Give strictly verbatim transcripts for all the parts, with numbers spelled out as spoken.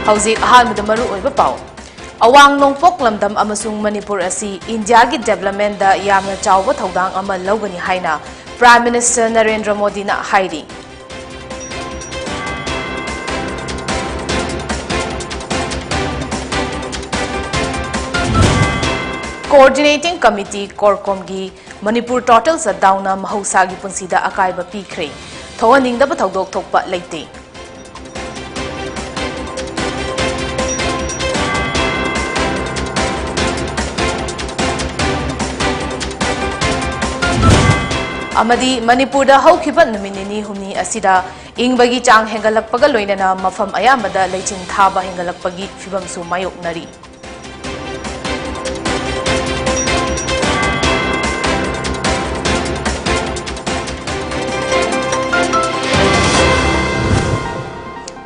ꯍꯧꯖꯤꯛ ꯑꯍꯥꯟꯕꯗ ꯃꯔꯨꯑꯣꯏꯕ ꯄꯥꯎ꯫ ꯑꯋꯥꯡ ꯅꯣꯡꯄꯣꯛ ꯂꯝꯗꯝ ꯑꯃꯁꯨꯡ ꯃꯅꯤꯄꯨꯔ ꯑꯁꯤ ꯏꯟꯗꯤꯌꯥꯒꯤ ꯗꯤꯕꯦꯂꯞꯃꯦꯟꯗ ꯌꯥꯝꯅ ꯆꯥꯎꯕ ꯊꯧꯗꯥꯡ ꯑꯃ ꯂꯧꯒꯅꯤ ꯍꯥꯏꯅ ꯄ꯭ꯔꯥꯏꯝ ꯃꯤꯅꯤꯁꯇꯔ ꯅꯔꯦꯟꯗ꯭ꯔ ꯃꯣꯗꯤꯅ ꯍꯥꯏꯔꯤ꯫ Coordinating Committee, ꯀꯣꯔꯀꯣꯝꯒꯤ ꯃꯅꯤꯄꯨꯔ ꯇꯣꯇꯦꯜ ꯁꯠꯗꯥꯎꯟꯅ ꯃꯍꯧꯁꯥꯒꯤ ꯄꯨꯟꯁꯤꯗ ꯑꯀꯥꯏꯕ ꯄꯤꯈ꯭ꯔꯦ꯫ ꯊꯣꯛꯍꯟꯅꯤꯡꯗꯕ ꯊꯧꯗꯣꯛ ꯊꯣꯛꯄ ꯂꯩꯇꯦ꯫ ꯑꯃꯗꯤ ꯃꯅꯤꯄꯨꯔꯗ ꯍꯧꯈꯤꯕ ꯅꯨꯃꯤꯠ ꯅꯤꯅꯤ ꯍꯨꯝꯅꯤ ꯑꯁꯤꯗ ꯏꯪꯕꯒꯤ ꯆꯥꯡ ꯍꯦꯟꯒꯠꯂꯛꯄꯒ ꯂꯣꯏꯅꯅ ꯃꯐꯝ ꯑꯌꯥꯝꯕꯗ ꯂꯩꯆꯤꯟ ꯊꯥꯕ ꯍꯦꯟꯒꯠꯂꯛꯄꯒꯤ ꯐꯤꯕꯝꯁꯨ ꯃꯥꯌꯣꯛꯅꯔꯤ꯫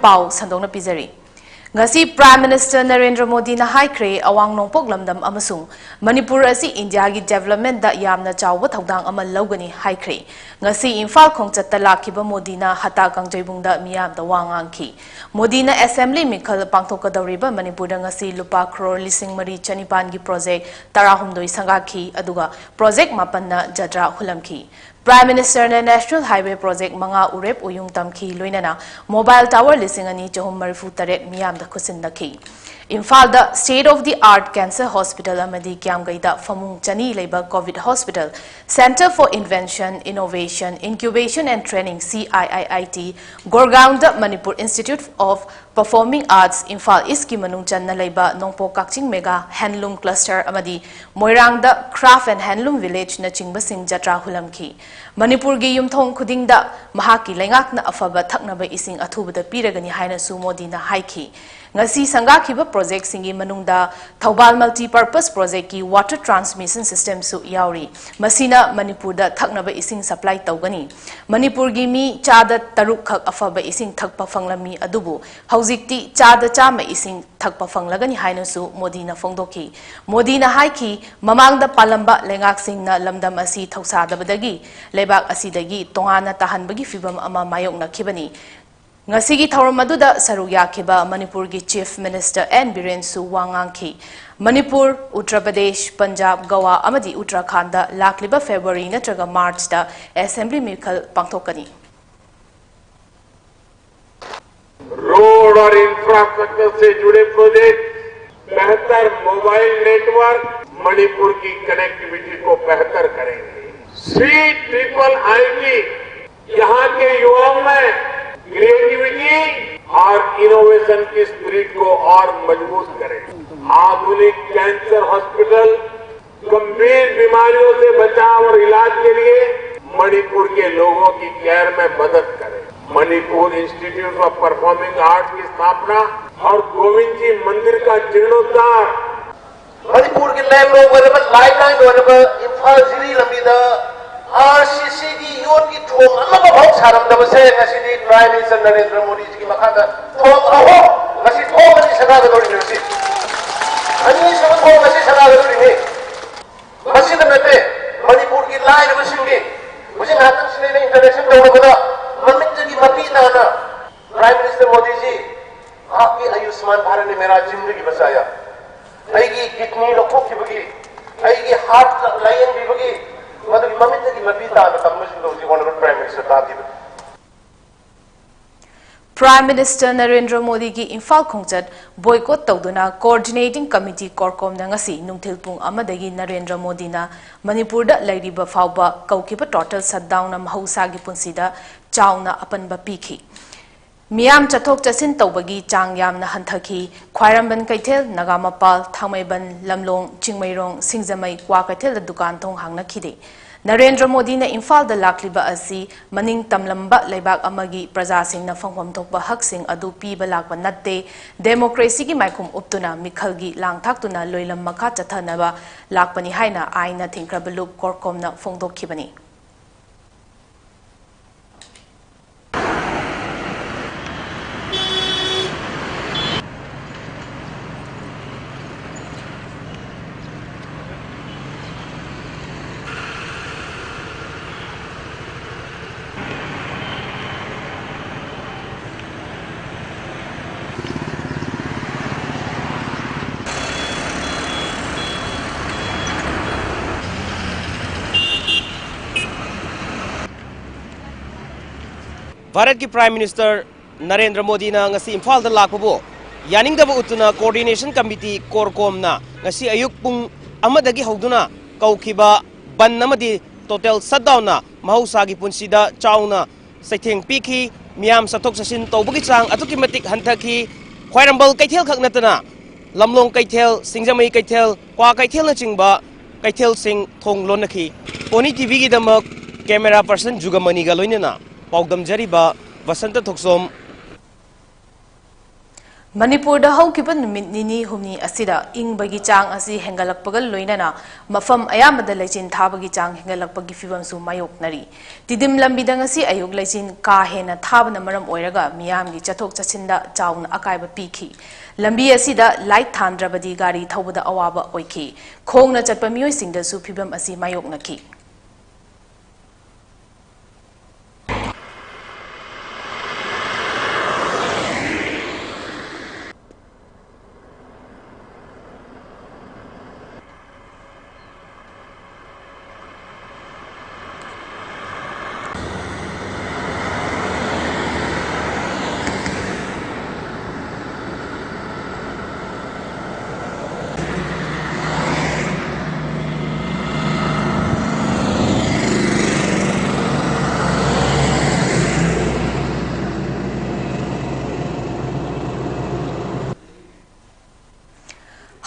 ꯄꯥꯎ ꯁꯟꯗꯣꯛꯅ ꯄꯤꯖꯔꯤ꯫ ꯉꯁꯤ ꯄ꯭ꯔꯥꯏꯝ ꯃꯤꯅꯤꯁꯇꯔ ꯅꯔꯦꯟꯗ꯭ꯔ ꯃꯣꯗꯤꯅ ꯍꯥꯏꯈ꯭ꯔꯦ, ꯑꯋꯥꯡ ꯅꯣꯡꯄꯣꯛ ꯂꯝꯗꯝ ꯑꯃꯁꯨꯡ ꯃꯅꯤꯄꯨꯔ ꯑꯁꯤ ꯏꯟꯗꯤꯌꯥꯒꯤ ꯗꯤꯕꯦꯂꯞꯃꯦꯟꯗ ꯌꯥꯝꯅ ꯆꯥꯎꯕ ꯊꯧꯗꯥꯡ ꯑꯃ ꯂꯧꯒꯅꯤ ꯍꯥꯏꯈ꯭ꯔꯦ꯫ ꯉꯁꯤ ꯏꯝꯐꯥꯜ ꯈꯣꯡꯆꯠꯇ ꯂꯥꯛꯈꯤꯕ ꯃꯣꯗꯤꯅ ꯍꯇꯥ ꯀꯥꯡꯖꯩꯕꯨꯡꯗ ꯃꯤꯌꯥꯝꯗ ꯋꯥ ꯉꯥꯡꯈꯤ꯫ ꯃꯣꯗꯤꯅ ꯑꯦꯁꯦꯝꯕ꯭ꯂꯤ ꯃꯤꯈꯜ ꯄꯥꯡꯊꯣꯛꯀꯗꯧꯔꯤꯕ ꯃꯅꯤꯄꯨꯔꯗ ꯉꯁꯤ ꯂꯨꯄꯥ ꯀ꯭ꯔꯣꯔ ꯂꯤꯁꯤꯡ ꯃꯔꯤ ꯆꯅꯤꯄꯥꯟꯒꯤ ꯄ꯭ꯔꯣꯖꯦꯛ ꯇꯔꯥꯍꯨꯝꯗꯣꯏ ꯁꯪꯒꯥꯈꯤ, ꯑꯗꯨꯒ ꯄ꯭ꯔꯣꯖꯦꯛ ꯃꯥꯄꯟꯅ ꯖꯇ꯭ꯔꯥ ꯍꯨꯜꯂꯝꯈꯤ꯫ ꯄ꯭ꯔꯥꯏꯝ ꯃꯤꯅꯤꯁꯇꯔꯅ ꯅꯦꯁꯅꯦꯜ ꯍꯥꯏꯋꯦ ꯄ꯭ꯔꯣꯖꯦꯛ ꯃꯉꯥ ꯎꯔꯦꯞ ꯎꯌꯨꯡ ꯇꯝꯈꯤ, ꯂꯣꯏꯅꯅ ꯃꯣꯕꯥꯏꯜ ꯇꯥꯋꯔ ꯂꯤꯁꯤꯡ ꯑꯅꯤ ꯆꯍꯨꯝ ꯃꯔꯤꯐꯨ ꯇꯔꯦꯠ ꯃꯤꯌꯥꯝꯗ ꯈꯨꯠꯁꯤꯟꯅꯈꯤ꯫ ꯏꯝꯐꯥꯜꯗ State of the Art Cancer Hospital ꯑꯃꯗꯤ ꯀ꯭ꯌꯥꯝꯒꯩꯗ ꯐꯃꯨꯡ ꯆꯅꯤ ꯂꯩꯕ COVID Hospital, Centre for Invention, Innovation, Incubation and Training, C I I I T, ꯒꯣꯔꯒꯥꯎꯟꯗ Manipur Institute of Performing Arts, Imphal ꯏꯁꯀꯤ ꯃꯅꯨꯡ ꯆꯟꯅ ꯂꯩꯕ ꯅꯣꯡꯄꯣꯛ ꯀꯛꯆꯤꯡ ꯃꯦꯒꯥ ꯍꯦꯟꯂꯨꯝ ꯀ꯭ꯂꯁꯇꯔ ꯑꯃꯗꯤ ꯃꯣꯏꯔꯥꯡꯗ Craft and Handloom Villageꯅꯆꯤꯡꯕꯁꯤꯡ ꯖꯇ꯭ꯔꯥ ꯍꯨꯜꯂꯝꯈꯤ꯫ ꯃꯅꯤꯄꯨꯔꯒꯤ ꯌꯨꯝꯊꯣꯡ ꯈꯨꯗꯤꯡꯗ ꯃꯍꯥꯛꯀꯤ ꯂꯩꯉꯥꯛꯅ ꯑꯐꯕ ꯊꯛꯅꯕ ꯏꯁꯤꯡ ꯑꯊꯨꯕꯗ ꯄꯤꯔꯒꯅꯤ ꯍꯥꯏꯅꯁꯨ ꯃꯣꯗꯤꯅ ꯍꯥꯏꯈꯤ꯫ ꯉꯁꯤ ꯁꯪꯒꯥꯈꯤꯕ ꯄ꯭ꯔꯣꯖꯦꯛꯁꯤꯡꯒꯤ ꯃꯅꯨꯡꯗ ꯊꯧꯕꯥꯜ Multipurpose Projectꯀꯤ water transmission systemꯁꯨ ꯌꯥꯎꯔꯤ꯫ ꯃꯁꯤꯅ ꯃꯅꯤꯄꯨꯔꯗ ꯊꯛꯅꯕ ꯏꯁꯤꯡ supply ꯇꯧꯒꯅꯤ꯫ ꯃꯅꯤꯄꯨꯔꯒꯤ ꯃꯤ ꯆꯥꯗ ꯇꯔꯨꯛ ꯈꯛ ꯑꯐꯕ ꯏꯁꯤꯡ ꯊꯛꯄ ꯐꯪꯂꯝꯃꯤ, ꯑꯗꯨꯕꯨ ꯍꯧꯖꯤꯛꯇꯤ ꯆꯥꯗ ꯆꯥꯝꯃ ꯏꯁꯤꯡ ꯊꯛꯄ ꯐꯪꯂꯒꯅꯤ ꯍꯥꯏꯅꯁꯨ ꯃꯣꯗꯤꯅ ꯐꯣꯡꯗꯣꯛꯈꯤ꯫ ꯃꯣꯗꯤꯅ ꯍꯥꯏꯈꯤ, ꯃꯃꯥꯡꯗ ꯄꯥꯜꯂꯝꯕ ꯂꯩꯉꯥꯛꯁꯤꯡꯅ ꯂꯝꯗꯝ ꯑꯁꯤ ꯊꯧꯁꯥꯗꯕꯗꯒꯤ ꯂꯩꯕꯥꯛ ꯑꯁꯤꯗꯒꯤ ꯇꯣꯉꯥꯟꯅ ꯇꯥꯍꯟꯕꯒꯤ ꯐꯤꯚꯝ ꯑꯃ ꯃꯥꯌꯣꯛꯅꯈꯤꯕꯅꯤ꯫ ꯉꯁꯤꯒꯤ ꯊꯧꯔꯝ ꯑꯗꯨꯗ ꯁꯔꯨꯛ ꯌꯥꯈꯤꯕ ꯃꯅꯤꯄꯨꯔꯒꯤ Chief Minister N ꯕꯤꯔꯦꯟꯁꯨ ꯋꯥ ꯉꯥꯡꯈꯤ꯫ ꯃꯅꯤꯄꯨꯔ, ꯎꯠꯇꯔ ꯄ꯭ꯔꯗꯦꯁ, ꯄꯟꯖꯥꯕ, ꯒꯋꯥ ꯑꯃꯗꯤ ꯎꯠꯇꯔꯥꯈꯥꯟꯗ ꯂꯥꯛꯂꯤꯕ ꯐꯦꯕ꯭ꯔꯨꯋꯥꯔꯤ ꯅꯠꯇ꯭ꯔꯒ ꯃꯥꯔꯆꯇ ꯑꯦꯁꯦꯝꯕ꯭ꯂꯤ ꯃꯤꯈꯜ ꯄꯥꯡꯊꯣꯛꯀꯅꯤ꯫ रोड और इंफ्रास्ट्रक्चर से जुड़े प्रोजेक्ट, बेहतर मोबाइल नेटवर्क मणिपुर की कनेक्टिविटी को बेहतर करेंगे। सी ट्रिपल आईटी यहाँ के युवाओं में क्रिएटिविटी और इनोवेशन की स्पिरिट को और मजबूत करें। आधुनिक कैंसर हॉस्पिटल, गंभीर बीमारियों से बचाव और इलाज के लिए मणिपुर के लोगों की केयर में मदद करें। Manipur institute of performing arts की स्थापना और गोविंद जी मंदिर का जीर्णोद्धार, ꯃꯅꯤꯄꯨꯔꯒꯤ ꯂꯦꯝꯂꯣꯡ ꯑꯣꯏꯔꯕ, ꯂꯥꯏꯐꯂꯥꯏꯟ ꯑꯣꯏꯔꯕ ꯏꯝꯐꯥꯜ ꯖꯤꯔꯤ ꯂꯝꯕꯤꯗ ꯑꯥꯔ ꯁꯤ ꯁꯤꯒꯤ ꯌꯣꯠꯀꯤ ꯊꯣꯡ ꯑꯃꯐꯥꯎ ꯁꯥꯔꯝꯗꯕꯁꯦ ꯉꯁꯤꯗꯤ ꯄ꯭ꯔꯥꯏꯝ ꯃꯤꯅꯤꯁꯇꯔ ꯅꯔꯦꯟꯗ꯭ꯔ ꯃꯣꯗꯤꯖꯤꯒꯤ ꯃꯈꯥꯗ ꯊꯣꯡ ꯑꯍꯨꯝ, ꯉꯁꯤ ꯊꯣꯡ ꯑꯅꯤ ꯁꯪꯒꯥꯒꯗꯧꯔꯤꯅꯤ꯫ ꯉꯁꯤ ꯑꯅꯤꯁꯨꯕ ꯊꯣꯡ ꯉꯁꯤ ꯁꯪꯒꯥꯒꯗꯧꯔꯤꯅꯤ꯫ ꯃꯁꯤꯗ ꯅꯠꯇꯦ, ꯃꯅꯤꯄꯨꯔꯒꯤ ꯂꯥꯏꯔꯕꯁꯤꯡꯒꯤ ꯍꯧꯖꯤꯛ ꯉꯥꯏꯍꯥꯛꯇꯪꯁꯤꯗ ꯑꯩꯅ ꯏꯟꯇꯔꯦꯛꯁꯟ ꯇꯧꯔꯨꯕꯗ ꯃꯃꯤꯠꯇꯒꯤ ꯃꯄꯤ ꯇꯥꯅ, "ꯄ꯭ꯔꯥꯏꯝ ꯃꯤꯅꯤꯁꯇꯔ ꯃꯣꯗꯤꯖꯤ, ꯑꯥꯞꯀꯤ ꯑꯌꯨꯁꯃꯥꯟ ꯚꯥꯔꯠ ꯃꯦꯔꯥ ꯖꯤꯟꯗꯒꯤ ꯕꯆꯥꯌꯥ, ꯑꯩꯒꯤ ꯀꯤꯗꯅꯤ ꯂꯧꯊꯣꯛꯈꯤꯕꯒꯤ, ꯑꯩꯒꯤ ꯍꯥꯔꯠ ꯂꯥꯌꯦꯡꯕꯤꯕꯒꯤ", ꯃꯗꯨꯒꯤ ꯃꯃꯤꯠꯇꯒꯤ ꯃꯄꯤ ꯇꯥꯅ ꯇꯝꯕꯁꯤꯡꯗꯣ ꯍꯧꯖꯤꯛ ꯑꯣꯅꯔꯦꯕꯜ ꯄ꯭ꯔꯥꯏꯝ ꯃꯤꯅꯤꯁꯇꯔ ꯇꯥꯈꯤꯕꯅꯤ꯫ Prime Minister ꯅꯔꯦꯟꯗ꯭ꯔ ꯃꯣꯗꯤꯒꯤ ꯏꯝꯐꯥꯜ ꯈꯣꯡꯆꯠ ꯕꯣꯏꯀꯣꯠ ꯇꯧꯗꯨꯅ Coordinating Committee ꯀꯣꯔꯀꯣꯝꯅ ꯉꯁꯤ ꯅꯨꯡꯊꯤꯜ ꯄꯨꯡ ꯑꯃꯗꯒꯤ ꯅꯔꯦꯟꯗ꯭ꯔ ꯃꯣꯗꯤꯅ ꯃꯅꯤꯄꯨꯔꯗ ꯂꯩꯔꯤꯕ ꯐꯥꯎꯕ ꯀꯧꯈꯤꯕ ꯇꯣꯇꯦꯜ ꯁꯠꯗꯥꯎꯟꯅ ꯃꯍꯧꯁꯥꯒꯤ ꯄꯨꯟꯁꯤꯗ ꯆꯥꯎꯅ ꯑꯄꯟꯕ ꯄꯤꯈꯤ꯫ ꯃꯤꯌꯥꯝ ꯆꯠꯊꯣꯛ ꯆꯠꯁꯤꯟ ꯇꯧꯕꯒꯤ ꯆꯥꯡ ꯌꯥꯝꯅ ꯍꯟꯊꯈꯤ꯫ ꯈ꯭ꯋꯥꯏꯔꯝꯕꯟ ꯀꯩꯊꯦꯜ, ꯅꯒꯥꯃꯄꯥꯜ, ꯊꯥꯡꯃꯩꯕꯟ, ꯂꯝꯂꯣꯡ, ꯆꯤꯡꯃꯩꯔꯣꯡ, ꯁꯤꯡꯖꯃꯩ, ꯀ꯭ꯋꯥꯀꯩꯊꯦꯜꯗ ꯗꯨꯀꯥꯟ ꯊꯣꯡ ꯍꯥꯡꯅꯈꯤꯗꯦ꯫ ꯅꯔꯦꯟꯗ꯭ꯔ ꯃꯣꯗꯤꯅ ꯏꯝꯐꯥꯜꯗ ꯂꯥꯛꯂꯤꯕ ꯑꯁꯤ ꯃꯅꯤꯡ ꯇꯝꯂꯝꯕ ꯂꯩꯕꯥꯛ ꯑꯃꯒꯤ ꯄ꯭ꯔꯖꯥꯁꯤꯡꯅ ꯐꯪꯐꯝ ꯊꯣꯛꯄ ꯍꯛꯁꯤꯡ ꯑꯗꯨ ꯄꯤꯕ ꯂꯥꯛꯄ ꯅꯠꯇꯦ, ꯗꯦꯃꯣꯀ꯭ꯔꯦꯁꯤꯒꯤ ꯃꯥꯏꯈꯨꯝ ꯎꯞꯇꯨꯅ ꯃꯤꯈꯜꯒꯤ ꯂꯥꯡ ꯊꯥꯛꯇꯨꯅ ꯂꯣꯏꯂꯝ ꯃꯈꯥ ꯆꯠꯊꯅꯕ ꯂꯥꯛꯄꯅꯤ ꯍꯥꯏꯅ ꯑꯥꯏꯟꯅ ꯊꯤꯡꯈ꯭ꯔꯕ ꯂꯨꯞ ꯀꯣꯔꯀꯣꯝꯅ ꯐꯣꯡꯗꯣꯛꯈꯤꯕꯅꯤ꯫ ꯚꯥꯔꯠꯀꯤ Prime Minister ꯅꯔꯦꯟꯗ꯭ꯔ ꯃꯣꯗꯤꯅ ꯉꯁꯤ ꯏꯝꯐꯥꯜꯗ ꯂꯥꯛꯄꯕꯨ ꯌꯥꯅꯤꯡꯗꯕ ꯎꯠꯇꯨꯅ Coordination Committee CORCOM ꯅ ꯉꯁꯤ ꯑꯌꯨꯛ ꯄꯨꯡ ꯑꯃꯗꯒꯤ ꯍꯧꯗꯨꯅ ꯀꯧꯈꯤꯕ ꯕꯟ ꯑꯃꯗꯤ total shutdown ꯅ ꯃꯍꯧꯁꯥꯒꯤ ꯄꯨꯟꯁꯤꯗ ꯆꯥꯎꯅ ꯆꯩꯊꯦꯡ ꯄꯤꯈꯤ꯫ ꯃꯤꯌꯥꯝ ꯆꯠꯊꯣꯛ ꯆꯠꯁꯤꯟ ꯇꯧꯕꯒꯤ ꯆꯥꯡ ꯑꯗꯨꯛꯀꯤ ꯃꯇꯤꯛ ꯍꯟꯊꯈꯤ꯫ ꯈ꯭ꯋꯥꯏꯔꯝꯕꯟ ꯀꯩꯊꯦꯜ ꯈꯛ ꯅꯠꯇꯅ ꯂꯝꯂꯣꯡ ꯀꯩꯊꯦꯜ, ꯁꯤꯡꯖꯃꯩ ꯀꯩꯊꯦꯜ, ꯀ꯭ꯋꯥ ꯀꯩꯊꯦꯜꯅꯆꯤꯡꯕ ꯀꯩꯊꯦꯜꯁꯤꯡ ꯊꯣꯡ ꯂꯣꯟꯅꯈꯤ꯫ ꯄꯣꯅꯤ ꯇꯤꯚꯤꯒꯤꯗꯃꯛ camera person ꯖꯨꯒꯃꯅꯤꯒ ꯂꯣꯏꯅꯅ ꯄꯥꯎꯗꯝꯖꯔꯤꯕ ꯕꯁꯟꯇ ꯊꯣꯛꯆꯣꯝ꯫ ꯃꯅꯤꯄꯨꯔꯗ ꯍꯧꯈꯤꯕ ꯅꯨꯃꯤꯠ ꯅꯤꯅꯤ ꯍꯨꯝꯅꯤ ꯑꯁꯤꯗ ꯏꯪꯕꯒꯤ ꯆꯥꯡ ꯑꯁꯤ ꯍꯦꯟꯒꯠꯂꯛꯄꯒ ꯂꯣꯏꯅꯅ ꯃꯐꯝ ꯑꯌꯥꯝꯕꯗ ꯂꯩꯆꯤꯟ ꯊꯥꯕꯒꯤ ꯆꯥꯡ ꯍꯦꯟꯒꯠꯂꯛꯄꯒꯤ ꯐꯤꯕꯝꯁꯨ ꯃꯥꯌꯣꯛꯅꯔꯤ꯫ ꯇꯤꯗꯤꯝ ꯂꯝꯕꯤꯗ ꯉꯁꯤ ꯑꯌꯨꯛ ꯂꯩꯆꯤꯟ ꯀꯥ ꯍꯦꯟꯅ ꯊꯥꯕꯅ ꯃꯔꯝ ꯑꯣꯏꯔꯒ ꯃꯤꯌꯥꯝꯒꯤ ꯆꯠꯊꯣꯛ ꯆꯠꯁꯤꯟꯗ ꯆꯥꯎꯅ ꯑꯀꯥꯏꯕ ꯄꯤꯈꯤ꯫ ꯂꯝꯕꯤ ꯑꯁꯤꯗ light ꯊꯥꯟꯗ꯭ꯔꯕꯗꯤ ꯒꯥꯔꯤ ꯊꯧꯕꯗ ꯑꯋꯥꯕ ꯑꯣꯏꯈꯤ꯫ ꯈꯣꯡꯅ ꯆꯠꯄ ꯃꯤꯑꯣꯏꯁꯤꯡꯗꯁꯨ ꯐꯤꯕꯝ ꯑꯁꯤ ꯃꯥꯌꯣꯛꯅꯈꯤ꯫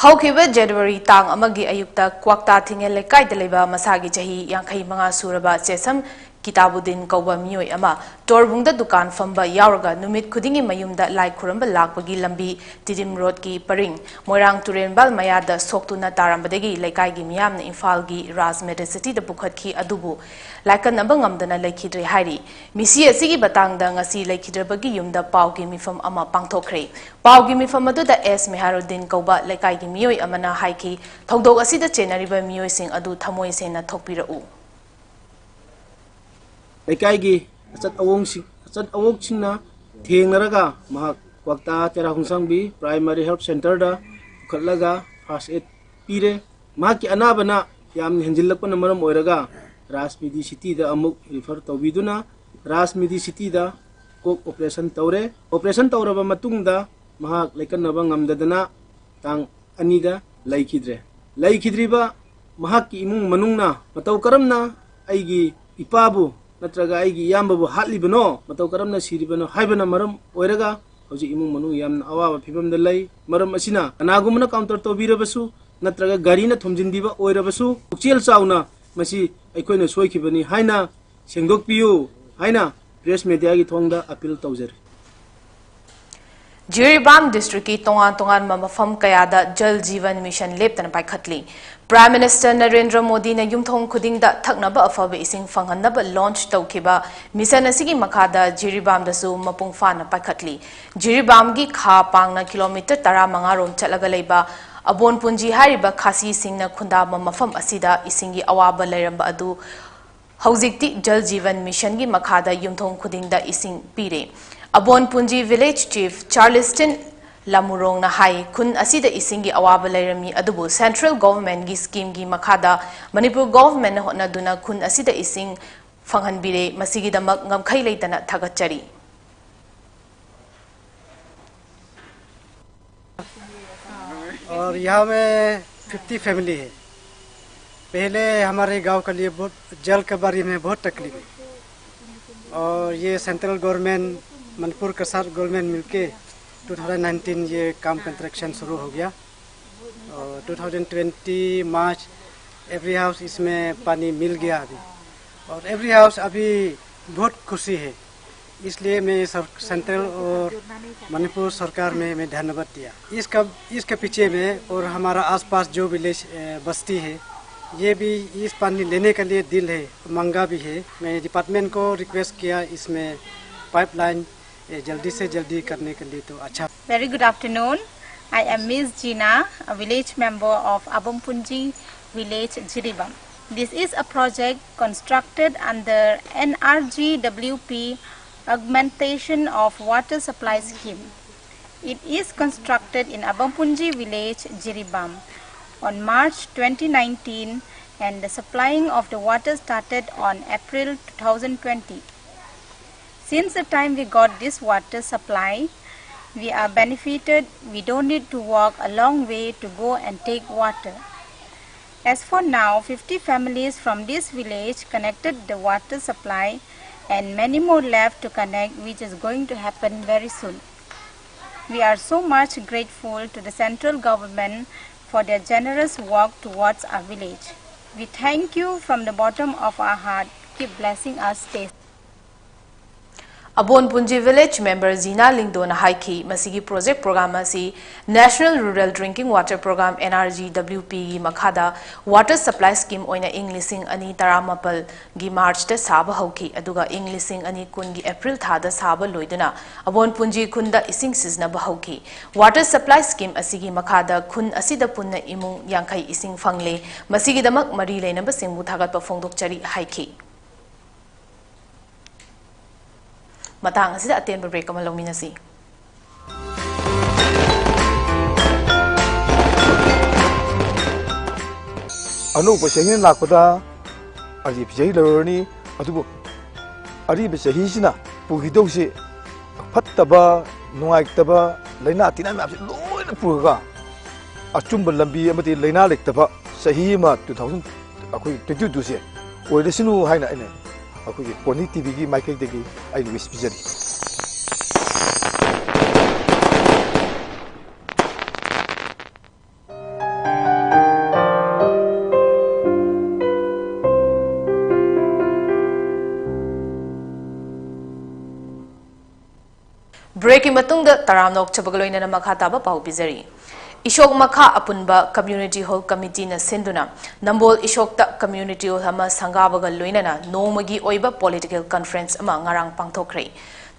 ꯍꯧꯈꯤꯕ January ꯇꯥꯡ ꯑꯃꯒꯤ ꯑꯌꯨꯛꯇ ꯀ꯭ꯋꯥꯛꯇꯥ ꯊꯤꯡꯉꯦꯜ ꯂꯩꯀꯥꯏꯗ ꯂꯩꯕ ꯃꯁꯥꯒꯤ ꯆꯍꯤ ꯌꯥꯡꯈꯩ ꯃꯉꯥ ꯁꯨꯔꯕ ꯆꯦꯁꯝ ꯀꯤꯇꯥꯕꯨꯗꯤꯟ ꯀꯧꯕ ꯃꯤꯑꯣꯏ ꯑꯃ ꯇꯣꯔꯕꯨꯡꯗ ꯗꯨꯀꯥꯟ ꯐꯝꯕ ꯌꯥꯎꯔꯒ ꯅꯨꯃꯤꯠ ꯈꯨꯗꯤꯡꯒꯤ ꯃꯌꯨꯝꯗ ꯂꯥꯏ ꯈꯨꯔꯨꯝꯕ ꯂꯥꯛꯄꯒꯤ ꯂꯝꯕꯤ ꯇꯤꯗꯤꯝ ꯔꯣꯗꯀꯤ ꯄꯔꯤꯡ ꯃꯣꯏꯔꯥꯡ ꯇꯨꯔꯦꯟꯕꯥꯜ ꯃꯌꯥꯗ ꯁꯣꯛꯇꯨꯅ ꯇꯥꯔꯝꯕꯗꯒꯤ ꯂꯩꯀꯥꯏꯒꯤ ꯃꯤꯌꯥꯝꯅ ꯏꯝꯐꯥꯜꯒꯤ ꯔꯥꯖ ꯃꯦꯗꯤꯁꯤꯇꯤꯗ ꯄꯨꯈꯠꯈꯤ, ꯑꯗꯨꯕꯨ ꯂꯥꯏꯀꯠꯅꯕ ꯉꯝꯗꯅ ꯂꯩꯈꯤꯗ꯭ꯔꯦ ꯍꯥꯏꯔꯤ꯫ ꯃꯤꯁꯤ ꯑꯁꯤꯒꯤ ꯃꯇꯥꯡꯗ ꯉꯁꯤ ꯂꯩꯈꯤꯗ꯭ꯔꯕꯒꯤ ꯌꯨꯝꯗ ꯄꯥꯎꯒꯤ ꯃꯤꯐꯝ ꯑꯃ ꯄꯥꯡꯊꯣꯛꯈ꯭ꯔꯦ꯫ ꯄꯥꯎꯒꯤ ꯃꯤꯐꯝ ꯑꯗꯨꯗ ꯑꯦꯁ ꯃꯦꯍꯥꯔꯨꯗꯤꯟ ꯀꯧꯕ ꯂꯩꯀꯥꯏꯒꯤ ꯃꯤꯑꯣꯏ ꯑꯃꯅ ꯍꯥꯏꯈꯤ, ꯊꯧꯗꯣꯛ ꯑꯁꯤꯗ ꯆꯦꯟꯅꯔꯤꯕ ꯃꯤꯑꯣꯏꯁꯤꯡ ꯑꯗꯨ ꯊꯃꯣꯏ ꯁꯦꯡꯅ ꯊꯣꯛꯄꯤꯔꯛꯎ꯫ ꯂꯩꯀꯥꯏꯒꯤ ꯑꯆꯠ ꯑꯋꯣꯡꯁꯤꯡ, ꯑꯆꯠ ꯑꯋꯣꯛꯁꯤꯡꯅ ꯊꯦꯡꯅꯔꯒ ꯃꯍꯥꯛ ꯀ꯭ꯋꯥꯛꯇꯥ ꯇꯦꯔꯥ ꯈꯣꯡꯁꯥꯡꯕꯤ Primary Health Centreꯗ ꯄꯨꯈꯠꯂꯒ first aid ꯄꯤꯔꯦ꯫ ꯃꯍꯥꯛꯀꯤ ꯑꯅꯥꯕꯅ ꯌꯥꯝꯅ ꯍꯦꯟꯖꯤꯜꯂꯛꯄꯅ ꯃꯔꯝ ꯑꯣꯏꯔꯒ ꯔꯥꯖ ꯃꯦꯗꯤꯁꯤꯇꯤꯗ ꯑꯃꯨꯛ refer ꯇꯧꯕꯤꯗꯨꯅ ꯔꯥꯖꯃꯤꯗꯤ ꯁꯤꯇꯤꯗ ꯀꯣꯛ ꯑꯣꯄꯔꯦꯁꯟ ꯇꯧꯔꯦ꯫ ꯑꯣꯄꯔꯦꯁꯟ ꯇꯧꯔꯕ ꯃꯇꯨꯡꯗ ꯃꯍꯥꯛ ꯂꯩꯀꯠꯅꯕ ꯉꯝꯗꯗꯅ ꯇꯥꯡ ꯑꯅꯤꯗ ꯂꯩꯈꯤꯗ꯭ꯔꯦ꯫ ꯂꯩꯈꯤꯗ꯭ꯔꯤꯕ ꯃꯍꯥꯛꯀꯤ ꯏꯃꯨꯡ ꯃꯅꯨꯡꯅ ꯃꯇꯧ ꯀꯔꯝꯅ ꯑꯩꯒꯤ ꯏꯄꯥꯕꯨ ꯅꯠꯇ꯭ꯔꯒ ꯑꯩꯒꯤ ꯏꯌꯥꯝꯕꯕꯨ ꯍꯥꯠꯂꯤꯕꯅꯣ, ꯃꯇꯧ ꯀꯔꯝꯅ ꯁꯤꯔꯤꯕꯅꯣ ꯍꯥꯏꯕꯅ ꯃꯔꯝ ꯑꯣꯏꯔꯒ ꯍꯧꯖꯤꯛ ꯏꯃꯨꯡ ꯃꯅꯨꯡ ꯌꯥꯝꯅ ꯑꯋꯥꯕ ꯐꯤꯕꯝꯗ ꯂꯩ꯫ ꯃꯔꯝ ꯑꯁꯤꯅ ꯀꯅꯥꯒꯨꯝꯕꯅ ꯀꯥꯎꯟꯇꯔ ꯇꯧꯕꯤꯔꯕꯁꯨ ꯅꯠꯇ꯭ꯔꯒ ꯒꯥꯔꯤꯅ ꯊꯣꯝꯖꯤꯟꯕꯤꯕ ꯑꯣꯏꯔꯕꯁꯨ ꯄꯨꯛꯆꯦꯜ ꯆꯥꯎꯅ ꯃꯁꯤ ꯑꯩꯈꯣꯏꯅ ꯁꯣꯏꯈꯤꯕꯅꯤ ꯍꯥꯏꯅ ꯁꯦꯡꯗꯣꯛꯄꯤꯌꯨ ꯍꯥꯏꯅ ꯄ꯭ꯔꯦꯁ ꯃꯦꯗꯤꯌꯥꯒꯤ ꯊꯣꯡꯗ ꯑꯄꯤꯜ ꯇꯧꯖꯔꯤ꯫ ꯖꯤꯔꯤꯕꯥꯝ ꯗꯤꯁꯇ꯭ꯔꯤꯛꯀꯤ ꯇꯣꯉꯥꯟ ꯇꯣꯉꯥꯟꯕ ꯃꯐꯝ ꯀꯌꯥꯗ ꯖꯜ ꯖꯤꯕꯟ ꯃꯤꯁꯟ ꯂꯦꯞꯇꯅ ꯄꯥꯏꯈꯠꯂꯤ꯫ ꯄ꯭ꯔꯥꯏꯝ ꯃꯤꯅꯤꯁꯇꯔ ꯅꯔꯦꯟꯗ꯭ꯔ ꯃꯣꯗꯤꯅ ꯌꯨꯝꯊꯣꯡ ꯈꯨꯗꯤꯡꯗ ꯊꯛꯅꯕ ꯑꯐꯕ ꯏꯁꯤꯡ ꯐꯪꯍꯟꯅꯕ ꯂꯣꯟꯆ ꯇꯧꯈꯤꯕ ꯃꯤꯁꯟ ꯑꯁꯤꯒꯤ ꯃꯈꯥꯗ ꯖꯤꯔꯤꯕꯥꯝꯗꯁꯨ ꯃꯄꯨꯡ ꯐꯥꯅ ꯄꯥꯏꯈꯠꯂꯤ꯫ ꯖꯤꯔꯤꯕꯥꯝꯒꯤ ꯈꯥ ꯄꯥꯡꯅ ꯀꯤꯂꯣꯃꯤꯇꯔ ꯇꯔꯥꯃꯉꯥ ꯔꯣꯝ ꯆꯠꯂꯒ ꯂꯩꯕ ꯑꯕꯣꯟ ꯄꯨꯟꯖꯤ ꯍꯥꯏꯔꯤꯕ ꯈꯥꯁꯤꯁꯤꯡꯅ ꯈꯨꯟꯗꯥꯕ ꯃꯐꯝ ꯑꯁꯤꯗ ꯏꯁꯤꯡꯒꯤ ꯑꯋꯥꯕ ꯂꯩꯔꯝꯕ ꯑꯗꯨ ꯍꯧꯖꯤꯛꯇꯤ ꯖꯜ ꯖꯤꯕꯟ ꯃꯤꯁꯟꯒꯤ ꯃꯈꯥꯗ ꯌꯨꯝꯊꯣꯡ ꯈꯨꯗꯤꯡꯗ ꯏꯁꯤꯡ ꯄꯤꯔꯦ꯫ ꯑꯕꯣꯟ ꯄꯨꯟꯖꯤ ꯚꯤꯂꯦꯖ ꯆꯤꯐ ꯆꯥꯔꯂꯤꯁꯇꯤꯟ ꯂꯥꯃꯨꯔꯣꯡꯅ ꯍꯥꯏ, ꯈꯨꯟ ꯑꯁꯤꯗ ꯏꯁꯤꯡꯒꯤ ꯑꯋꯥꯕ ꯂꯩꯔꯝꯃꯤ, ꯑꯗꯨꯕꯨ ꯁꯦꯟꯇ꯭ꯔꯦꯜ ꯒꯣꯚꯔꯟꯃꯦꯟꯠꯒꯤ ꯁ꯭ꯀꯤꯝꯒꯤ ꯃꯈꯥꯗ ꯃꯅꯤꯄꯨꯔ ꯒꯣꯚꯔꯟꯃꯦꯟꯠꯅ ꯍꯣꯠꯅꯗꯨꯅ ꯈꯨꯟ ꯑꯁꯤꯗ ꯏꯁꯤꯡ ꯐꯪꯍꯟꯕꯤꯔꯦ꯫ ꯃꯁꯤꯒꯤꯗꯃꯛ ꯉꯝꯈꯩ ꯂꯩꯇꯅ ꯊꯥꯒꯠꯆꯔꯤ꯫ और यहाँ में फिफ्टी फैमिली है। पहले हमारे गांव के लिए बहुत जल के बारे में बहुत तकलीफ है, और ये सेंट्रल गवर्नमेंट, मणिपुर के साथ गवर्नमेंट मिलके टू थाउजेंड नाइनटीन ये काम कंस्ट्रक्शन शुरू हो गया, और two thousand twenty March every house इसमें पानी मिल गया अभी, और एवरी हाउस अभी बहुत खुशी है। इसलिए मैं सर, सेंट्रल और मणिपुर सरकार में मैं धन्यवाद दिया। इसका इसके पीछे में और हमारा आसपास जो विलेज, ए, बस्ती है, ये भी इस पानी लेने के लिए दिल है, मांगा भी है। मैं डिपार्टमेंट को रिक्वेस्ट किया इसमें पाइपलाइन, ए, जल्दी से जल्दी करने के लिए तो अच्छा। Very good afternoon. I am Miss Jina, a village member of Abompunji village, Jiribam. This is a project constructed under N R G W P Augmentation of Water Supply Scheme. It is constructed in Abompunji village, Jiribam, on March twenty nineteen, and the supplying of the water started on April two thousand twenty. Since the time we got this water supply, we are benefited. We don't need to walk a long way to go and take water. As for now, fifty families from this village connected the water supply and many more left to connect, which is going to happen very soon. We are so much grateful to the central government for their generous work towards our village. We thank you from the bottom of our heart. Keep blessing us, stay. ꯑꯕꯣꯟ ꯄꯨꯟꯖꯤ village member ꯖꯤꯅꯥ ꯂꯤꯡꯗꯣꯅ ꯍꯥꯏꯈꯤ, ꯃꯁꯤꯒꯤ project program ꯑꯁꯤ National Rural Drinking Water Program, N R G W P ꯒꯤ ꯃꯈꯥꯗ water supply scheme ꯑꯣꯏꯅ ꯏꯪ ꯂꯤꯁꯤꯡ ꯑꯅꯤ ꯇꯔꯥꯃꯥꯄꯜꯒꯤ March ꯇ ꯁꯥꯕ ꯍꯧꯈꯤ, ꯑꯗꯨꯒ ꯏꯪ ꯂꯤꯁꯤꯡ ꯑꯅꯤ ꯀꯨꯟꯒꯤ April ꯊꯥꯗ ꯁꯥꯕ ꯂꯣꯏꯗꯨꯅ ꯑꯕꯣꯟ ꯄꯨꯟꯖꯤ ꯈꯨꯟꯗ ꯏꯁꯤꯡ ꯁꯤꯖꯤꯟꯅꯕ ꯍꯧꯈꯤ꯫ Water supply scheme ꯑꯁꯤꯒꯤ ꯃꯈꯥꯗ ꯈꯨꯟ ꯑꯁꯤꯗ ꯄꯨꯟꯅ ꯏꯃꯨꯡ ꯌꯥꯡꯈꯩ ꯏꯁꯤꯡ ꯐꯪꯂꯦ꯫ ꯃꯁꯤꯒꯤꯗꯃꯛ ꯃꯔꯤ ꯂꯩꯅꯕꯁꯤꯡꯕꯨ ꯊꯥꯒꯠꯄ ꯐꯣꯡꯗꯣꯛꯆꯔꯤ ꯍꯥꯏꯈꯤ꯫ ꯃꯇꯥꯡ ꯑꯁꯤꯗ ꯑꯇꯦꯟꯕ break ꯑꯃ ꯂꯧꯃꯤꯟꯅꯁꯤ꯫ ꯑꯅꯧꯕ ꯆꯍꯤꯅ ꯂꯥꯛꯄꯗ ꯑꯔꯤꯕ ꯆꯍꯤ ꯂꯣꯏꯔꯅꯤ꯫ ꯑꯗꯨꯕꯨ ꯑꯔꯤꯕ ꯆꯍꯤꯁꯤꯅ ꯄꯨꯈꯤꯗꯧꯁꯤ ꯐꯠꯇꯕ, ꯅꯨꯡꯉꯥꯏꯇꯕ, ꯂꯥꯏꯅꯥ ꯇꯤꯟꯅꯥ ꯃꯌꯥꯝꯁꯤ ꯂꯣꯏꯅ ꯄꯨꯔꯒ ꯑꯆꯨꯝꯕ ꯂꯝꯕꯤ ꯑꯃꯗꯤ ꯂꯥꯏꯅꯥ ꯂꯩꯇꯕ ꯆꯍꯤ ꯑꯃ two thousand, ꯑꯩꯈꯣꯏ twenty two ꯁꯦ ꯑꯣꯏꯔꯁꯅꯨ ꯍꯥꯏꯅ ꯑꯩꯅ ꯑꯩꯈꯣꯏꯒꯤ ꯀꯣꯅꯤ ꯇꯤꯚꯤꯒꯤ ꯃꯥꯏꯀꯩꯗꯒꯤ ꯑꯩꯅ wish ꯄꯤꯖꯔꯤ꯫ Break ꯀꯤ ꯃꯇꯨꯡꯗ ꯇꯔꯥꯝꯅ ꯑꯣꯛꯆꯕꯒ ꯂꯣꯏꯅꯅ ꯃꯈꯥ ꯇꯥꯕ ꯄꯥꯎ ꯄꯤꯖꯔꯤ꯫ ꯏꯁꯣꯛ ꯃꯈꯥ ꯑꯄꯨꯟꯕ Community Hall Committee ꯅ ꯁꯤꯟꯗꯨꯅ ꯅꯝꯕꯣꯜ ꯏꯁꯣꯛꯇ Community Hall ꯑꯃ ꯁꯪꯒꯥꯕꯒ ꯂꯣꯏꯅꯅ ꯅꯣꯡꯃꯒꯤ ꯑꯣꯏꯕ political conference ꯑꯃ ꯉꯔꯥꯡ ꯄꯥꯡꯊꯣꯛꯈ꯭ꯔꯦ꯫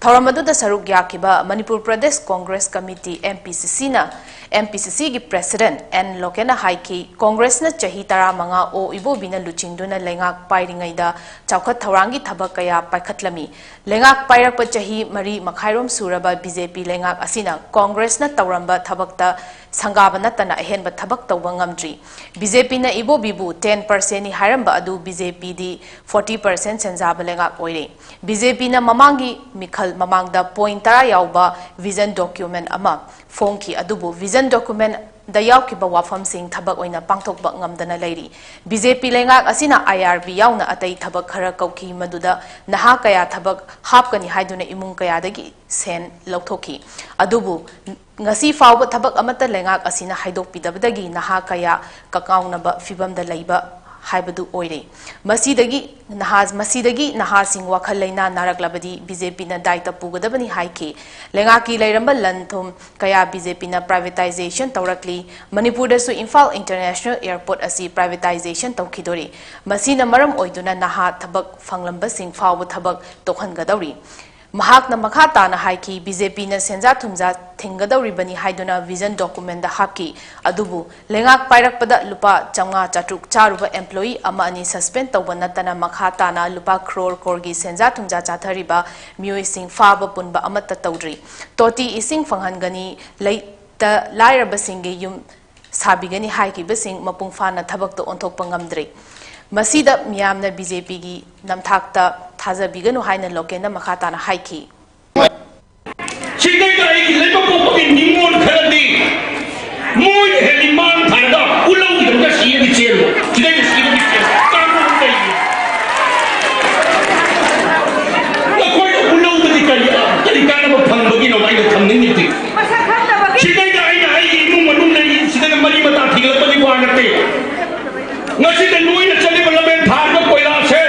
ꯊꯧꯔꯝ ꯑꯗꯨꯗ ꯁꯔꯨꯛ ꯌꯥꯈꯤꯕ ꯃꯅꯤꯄꯨꯔ ꯄ꯭ꯔꯗꯦꯁ ꯀꯣꯡꯒ꯭ꯔꯦꯁ ꯀꯃꯤꯇꯤ, MPCCꯅ, MPCCꯒꯤ ꯄ꯭ꯔꯦꯁꯤꯗꯦꯟꯠ ꯑꯦꯟ ꯂꯣꯀꯦꯟꯅ ꯍꯥꯏꯈꯤ, ꯀꯣꯡꯒ꯭ꯔꯦꯁꯅ ꯆꯍꯤ ꯇꯔꯥꯃꯉꯥ ꯑꯣ ꯏꯕꯣꯕꯤꯅ ꯂꯨꯆꯤꯡꯗꯨꯅ ꯂꯩꯉꯥꯛ ꯄꯥꯏꯔꯤꯉꯩꯗ ꯆꯥꯎꯈꯠ ꯊꯧꯔꯥꯡꯒꯤ ꯊꯕꯛ ꯀꯌꯥ ꯄꯥꯏꯈꯠꯂꯝꯃꯤ꯫ ꯂꯩꯉꯥꯛ ꯄꯥꯏꯔꯛꯄ ꯆꯍꯤ ꯃꯔꯤ ꯃꯈꯥꯏꯔꯣꯝ ꯁꯨꯔꯕ BJP ꯂꯩꯉꯥꯛ ꯑꯁꯤꯅ ꯀꯣꯡꯒ꯭ꯔꯦꯁꯅ ꯇꯧꯔꯝꯕ ꯊꯕꯛꯇ ꯁꯪꯒꯥꯕ ꯅꯠꯇꯅ ꯑꯍꯦꯟꯕ ꯊꯕꯛ ꯇꯧꯕ ꯉꯝꯗ꯭ꯔꯤ꯫ BJPꯅ ꯏꯕꯣꯕꯤꯕꯨ ten percentꯅꯤ ꯍꯥꯏꯔꯝꯕ ꯑꯗꯨ BJPꯗꯤ forty percent ꯁꯦꯟꯖꯥꯕ ꯂꯩꯉꯥꯛ ꯑꯣꯏꯔꯦ꯫ BJPꯅ ꯃꯃꯥꯡꯒꯤ ꯃꯤꯈꯜ ꯃꯃꯥꯡꯗ point ꯇꯔꯥ ꯌꯥꯎꯕ vision document ꯑꯃ ꯐꯣꯡꯈꯤ, ꯑꯗꯨꯕꯨ vision documentꯗ ꯌꯥꯎꯈꯤꯕ ꯋꯥꯐꯝꯁꯤꯡ ꯊꯕꯛ ꯑꯣꯏꯅ ꯄꯥꯡꯊꯣꯛꯄ ꯉꯝꯗꯅ ꯂꯩꯔꯤ꯫ BJP ꯂꯩꯉꯥꯛ ꯑꯁꯤꯅ IRB ꯌꯥꯎꯅ ꯑꯇꯩ ꯊꯕꯛ ꯈꯔ ꯀꯧꯈꯤ, ꯃꯗꯨꯗ ꯅꯍꯥ ꯀꯌꯥ ꯊꯕꯛ ꯍꯥꯞꯀꯅꯤ ꯍꯥꯏꯗꯨꯅ ꯏꯃꯨꯡ ꯀꯌꯥꯗꯒꯤ ꯁꯦꯟ ꯂꯧꯊꯣꯛꯈꯤ꯫ ꯑꯗꯨꯕꯨ ꯉꯁꯤ ꯐꯥꯎꯕ ꯊꯕꯛ ꯑꯃꯠꯇ ꯂꯩꯉꯥꯛ ꯑꯁꯤꯅ ꯍꯥꯏꯗꯣꯛꯄꯤꯗꯕꯗꯒꯤ ꯅꯍꯥ ꯀꯌꯥ ꯀꯀꯥꯎꯅꯕ ꯐꯤꯚꯝꯗ ꯂꯩꯕ ꯍꯥꯏꯕꯗꯨ ꯑꯣꯏꯔꯦ꯫ ꯃꯁꯤꯗꯒꯤ ꯅꯍꯥ, ꯃꯁꯤꯗꯒꯤ ꯅꯍꯥꯁꯤꯡ ꯋꯥꯈꯜ ꯂꯩꯅꯥ ꯅꯥꯔꯛꯂꯕꯗꯤ BJPꯅ ꯗꯥꯏꯇ ꯄꯨꯒꯗꯕꯅꯤ ꯍꯥꯏꯈꯤ꯫ ꯂꯩꯉꯥꯛꯀꯤ ꯂꯩꯔꯝꯕ ꯂꯟ ꯊꯨꯝ ꯀꯌꯥ BJPꯅ privatization ꯇꯧꯔꯛꯂꯤ꯫ ꯃꯅꯤꯄꯨꯔꯗꯁꯨ ꯏꯝꯐꯥꯜ International Airport ꯑꯁꯤ privatization ꯇꯧꯈꯤꯗꯣꯔꯤ꯫ ꯃꯁꯤꯅ ꯃꯔꯝ ꯑꯣꯏꯗꯨꯅ ꯅꯍꯥ ꯊꯕꯛ ꯐꯪꯂꯝꯕꯁꯤꯡ ꯐꯥꯎꯕ ꯊꯕꯛ ꯇꯣꯛꯍꯟꯒꯗꯧꯔꯤ꯫ ꯃꯍꯥꯛꯅ ꯃꯈꯥ ꯇꯥꯅ ꯍꯥꯏꯈꯤ, BJPꯅ ꯁꯦꯟꯖꯥ ꯊꯨꯝꯖꯥ ꯊꯤꯡꯒꯗꯧꯔꯤꯕꯅꯤ ꯍꯥꯏꯗꯨꯅ vision documentꯗ ꯍꯥꯞꯈꯤ꯫ ꯑꯗꯨꯕꯨ ꯂꯩꯉꯥꯛ ꯄꯥꯏꯔꯛꯄꯗ ꯂꯨꯄꯥ ꯆꯥꯝꯃꯉꯥ ꯆꯥꯇ꯭ꯔꯨꯛ ꯆꯥꯔꯨꯕ employee ꯑꯃ ꯑꯅꯤ suspend ꯇꯧꯕ ꯅꯠꯇꯅ ꯃꯈꯥ ꯇꯥꯅ ꯂꯨꯄꯥ crore crore ꯒꯤ ꯁꯦꯟꯖꯥ ꯊꯨꯝꯖꯥ ꯆꯥꯊꯔꯤꯕ ꯃꯤꯑꯣꯏꯁꯤꯡ ꯐꯥꯕ ꯄꯨꯟꯕ ꯑꯃꯠꯇ ꯇꯧꯗ꯭ꯔꯤ꯫ ꯇꯣꯇꯤ ꯏꯁꯤꯡ ꯐꯪꯍꯟꯒꯅꯤ, ꯂꯩꯇ ꯂꯥꯏꯔꯕꯁꯤꯡꯒꯤ ꯌꯨꯝ ꯁꯥꯕꯤꯒꯅꯤ ꯍꯥꯏꯈꯤꯕꯁꯤꯡ ꯃꯄꯨꯡ ꯐꯥꯅ ꯊꯕꯛꯇ ꯑꯣꯟꯊꯣꯛꯄ ꯉꯝꯗ꯭ꯔꯤ꯫ ꯃꯁꯤꯗ ꯃꯤꯌꯥꯝꯅ BJPꯒꯤ ꯅꯝꯊꯥꯛꯇ ꯊꯥꯖꯕꯤꯒꯅꯨ ꯍꯥꯏꯅ ꯂꯣꯀꯦꯟꯅ ꯃꯈꯥ ꯇꯥꯅ ꯍꯥꯏꯈꯤ꯫ ꯁꯤꯗꯩꯗ ꯑꯩꯒꯤ ꯂꯩꯕꯥꯛ ꯄꯣꯛꯄꯒꯤ ꯅꯤꯉꯣꯜ ꯈꯔꯗꯤ ꯃꯣꯏꯅ ꯍꯦꯜꯂꯤ ꯃꯥꯡ ꯊꯥꯔꯒ ꯎꯂꯧꯒꯤꯗꯃꯛꯇ ꯁꯤꯕꯒꯤ ꯆꯦꯜꯂꯣ꯫ ꯁꯤꯗꯩꯗ ꯁꯤꯕꯒꯤ ꯆꯦꯜ ꯀꯥꯟꯅꯕ ꯀꯩꯒꯤ? ꯅꯈꯣꯏꯅ ꯎꯂꯧꯕꯗꯤ ꯀꯔꯤ, ꯀꯔꯤ ꯀꯥꯟꯅꯕ ꯐꯪꯕꯒꯤꯅꯣ ꯑꯩꯅ ꯊꯝꯅꯤꯡꯉꯤꯗꯤ? ꯁꯤꯗꯩꯗ ꯑꯩꯅ ꯑꯩꯒꯤ ꯏꯃꯨꯡ ꯃꯅꯨꯡ ꯂꯩꯔꯤ, ꯁꯤꯗꯅ ꯃꯔꯤ ꯃꯇꯥ ꯊꯤꯒꯠꯂꯛꯄꯒꯤ ꯋꯥ ꯅꯠꯇꯦ꯫ ꯉꯁꯤꯗ ꯂꯣꯏꯅ ꯆꯠꯂꯤꯕ ꯂꯝꯕꯦꯟ ꯊꯥꯔꯤꯕ ꯀꯣꯏꯂꯥꯁꯦ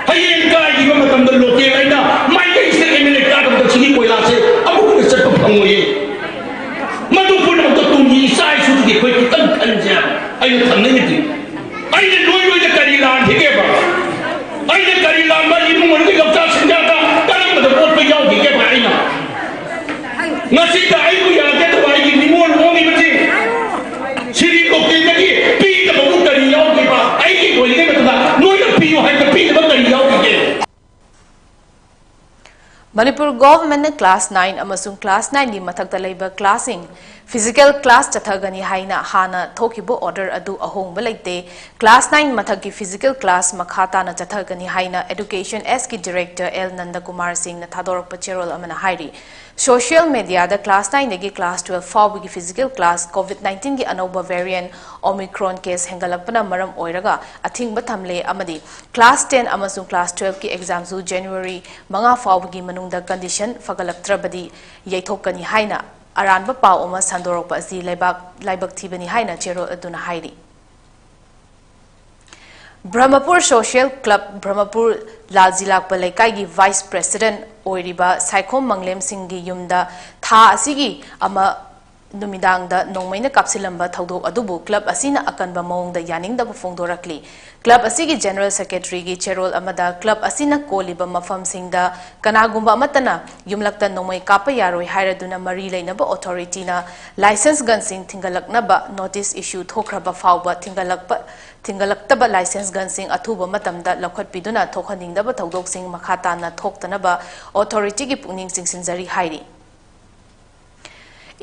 ꯍꯌꯦꯡ ꯀꯥꯏꯈꯤꯕ ꯃꯇꯝꯗ ꯂꯣꯀꯦꯜ ꯑꯩꯅ ꯃꯥꯏꯀꯩꯁꯤꯗ MLA ꯀꯥꯗꯕꯗ ꯁꯤꯒꯤ ꯀꯣꯏꯂꯥꯁꯦ ꯑꯃꯨꯛ ꯍꯟꯅ ꯆꯠꯄ ꯐꯪꯉꯣꯏꯌꯦ꯫ ꯃꯗꯨ ꯄꯨꯝꯅꯃꯛꯇ ꯇꯨꯡꯒꯤ ꯏꯆꯥ ꯏꯁꯨꯗꯨꯒꯤ ꯑꯩꯈꯣꯏ ꯈꯤꯇꯪ ꯈꯟꯁꯦ ꯍꯥꯏꯕ ꯑꯩꯅ ꯊꯝꯅꯤꯡꯉꯤꯗꯤ꯫ ꯉꯁꯤꯗ ꯑꯩꯕꯨ ꯌꯥꯗꯦ ꯊꯋꯥꯏꯒꯤ ꯅꯤꯉꯣꯜ ꯑꯣꯡꯂꯤꯕꯁꯤ ꯁꯤꯔꯤ ꯀꯣꯀꯤꯜꯗꯒꯤ ꯄꯤꯗꯕꯕꯨ ꯀꯔꯤ ꯌꯥꯎꯈꯤꯕ? ꯑꯩꯒꯤ ꯑꯣꯏꯔꯤꯉꯩ ꯃꯇꯝꯗ ꯅꯣꯏꯅ ꯄꯤꯌꯨ ꯍꯥꯏꯕꯗ ꯄꯤꯗꯕ ꯀꯔꯤ ꯌꯥꯎꯈꯤꯒꯦ? ꯃꯅꯤꯄꯨꯔ ꯒꯣꯚꯔꯟꯃꯦꯟꯠꯅ ꯀ꯭ꯂꯥꯁ ꯅꯥꯏꯟ ꯑꯃꯁꯨꯡ ꯀ꯭ꯂꯥꯁ ꯅꯥꯏꯟꯒꯤ ꯃꯊꯛꯇ ꯂꯩꯕ ꯀ꯭ꯂꯥꯁꯁꯤꯡ ꯐꯤꯖꯤꯀꯦꯜ ꯀ꯭ꯂꯥꯁ ꯆꯠꯊꯒꯅꯤ ꯍꯥꯏꯅ ꯍꯥꯟꯅ ꯊꯣꯛꯈꯤꯕ ꯑꯣꯔꯗꯔ ꯑꯗꯨ ꯑꯍꯣꯡꯕ ꯂꯩꯇꯦ꯫ ꯀ꯭ꯂꯥꯁ ꯅꯥꯏꯟ ꯃꯊꯛꯀꯤ ꯐꯤꯖꯤꯀꯦꯜ ꯀ꯭ꯂꯥꯁ ꯃꯈꯥ ꯇꯥꯅ ꯆꯠꯊꯒꯅꯤ ꯍꯥꯏꯅ ꯑꯦꯗꯨꯀꯦꯁꯟ ꯑꯦꯁꯀꯤ ꯗꯤꯔꯦꯛꯇꯔ ꯑꯦꯜ ꯅꯟꯗꯀꯨꯃꯥꯔ ꯁꯤꯡꯅ ꯊꯥꯗꯣꯔꯛꯄ ꯆꯦꯔꯣꯜ ꯑꯃꯅ ꯍꯥꯏꯔꯤ꯫ ꯁꯣꯁꯤꯌꯦꯜ ꯃꯦꯗꯤꯌꯥꯗ ꯀ꯭ꯂꯥꯁ ꯅꯥꯏꯟꯗꯒꯤ ꯀ꯭ꯂꯥꯁ ꯇꯨꯋꯦꯜꯐ ꯐꯥꯎꯕꯒꯤ ꯐꯤꯖꯤꯀꯦꯜ ꯀ꯭ꯂꯥꯁ ꯀꯣꯚꯤꯗ ꯅꯥꯏꯟꯇꯤꯟꯒꯤ ꯑꯅꯧꯕ ꯚꯦꯔꯤꯌꯦꯟꯠ ꯑꯣꯃꯤꯀ꯭ꯔꯣꯟ ꯀꯦꯁ ꯍꯦꯟꯒꯠꯂꯛꯄꯅ ꯃꯔꯝ ꯑꯣꯏꯔꯒ ꯑꯊꯤꯡꯕ ꯊꯝꯂꯦ ꯑꯃꯗꯤ ꯀ꯭ꯂꯥꯁ ꯇꯦꯟ ꯑꯃꯁꯨꯡ ꯀ꯭ꯂꯥꯁ ꯇꯨꯋꯦꯜꯐꯀꯤ ꯑꯦꯛꯖꯥꯝꯁꯨ ꯖꯅꯋꯥꯔꯤ ꯃꯉꯥ ꯐꯥꯎꯕꯒꯤ ꯃꯅꯨꯡꯗ ꯀꯟꯗꯤꯁꯟ ꯐꯒꯠꯂꯛꯇ꯭ꯔꯕꯗꯤ ꯌꯩꯊꯣꯛꯀꯅꯤ ꯍꯥꯏꯅ ꯑꯔꯥꯟꯕ ꯄꯥꯎ ꯑꯃ ꯁꯟꯗꯣꯔꯛꯄ ꯑꯁꯤ ꯂꯩꯕꯥꯛ ꯂꯥꯏꯕꯛ ꯊꯤꯕꯅꯤ ꯍꯥꯏꯅ ꯆꯦꯔꯣꯜ ꯑꯗꯨꯅ ꯍꯥꯏꯔꯤ꯫ ꯕ꯭ꯔꯍꯃꯄꯨꯔ ꯁꯣꯁꯤꯌꯦꯜ ꯀ꯭ꯂꯕ ꯕ꯭ꯔꯍꯃꯄꯨꯔ ꯂꯥꯜꯖꯤꯂꯥꯛꯄ ꯂꯩꯀꯥꯏꯒꯤ ꯚꯥꯏꯁ ꯄ꯭ꯔꯦꯁꯤꯗꯦꯟꯠ ꯑꯣꯏꯔꯤꯕ ꯁꯥꯏꯈꯣꯝ ꯃꯪꯂꯦꯝ ꯁꯤꯡꯒꯤ ꯌꯨꯝꯗ ꯊꯥ ꯑꯁꯤꯒꯤ ꯑꯃ ꯅꯨꯃꯤꯗꯥꯡꯗ ꯅꯣꯡꯃꯩꯅ ꯀꯥꯞꯁꯤꯜꯂꯝꯕ ꯊꯧꯗꯣꯛ ꯑꯗꯨꯕꯨ ꯀ꯭ꯂꯕ ꯑꯁꯤꯅ ꯑꯀꯟꯕ ꯃꯑꯣꯡꯗ ꯌꯥꯅꯤꯡꯗꯕ ꯐꯣꯡꯗꯣꯔꯛꯂꯤ꯫ ꯀ꯭ꯂꯕ ꯑꯁꯤꯒꯤ ꯖꯦꯅꯔꯦꯜ ꯁꯦꯀ꯭ꯔꯦꯇꯔꯤꯒꯤ ꯆꯦꯔꯣꯜ ꯑꯃꯗ ꯀ꯭ꯂꯕ ꯑꯁꯤꯅ ꯀꯣꯜꯂꯤꯕ ꯃꯐꯝꯁꯤꯡꯗ ꯀꯅꯥꯒꯨꯝꯕ ꯑꯃꯠꯇꯅ ꯌꯨꯝꯂꯛꯇ ꯅꯣꯡꯃꯩ ꯀꯥꯞꯄ ꯌꯥꯔꯣꯏ ꯍꯥꯏꯔꯗꯨꯅ ꯃꯔꯤ ꯂꯩꯅꯕ ꯑꯣꯊꯣꯔꯤꯇꯤꯅ ꯂꯥꯏꯁꯦꯟꯁ ꯒꯟꯁꯤꯡ ꯊꯤꯡꯒꯠꯂꯛꯅꯕ ꯅꯣꯇꯤꯁ ꯏꯁꯨ ꯊꯣꯛꯈ꯭ꯔꯕ ꯐꯥꯎꯕ ꯊꯤꯡꯒꯠꯂꯛꯄ ꯊꯤꯡꯒꯠꯂꯛꯇꯕ ꯂꯥꯏꯁꯦꯟꯁ ꯒꯟꯁꯤꯡ ꯑꯊꯨꯕ ꯃꯇꯝꯗ ꯂꯧꯈꯠꯄꯤꯗꯨꯅ ꯊꯣꯛꯍꯟꯅꯤꯡꯗꯕ ꯊꯧꯗꯣꯛꯁꯤꯡ ꯃꯈꯥ ꯇꯥꯅ ꯊꯣꯛꯇꯅꯕ ꯑꯣꯊꯣꯔꯤꯇꯤꯒꯤ ꯄꯨꯛꯅꯤꯡ ꯆꯤꯡꯁꯤꯟꯖꯔꯤ ꯍꯥꯏꯔꯤ꯫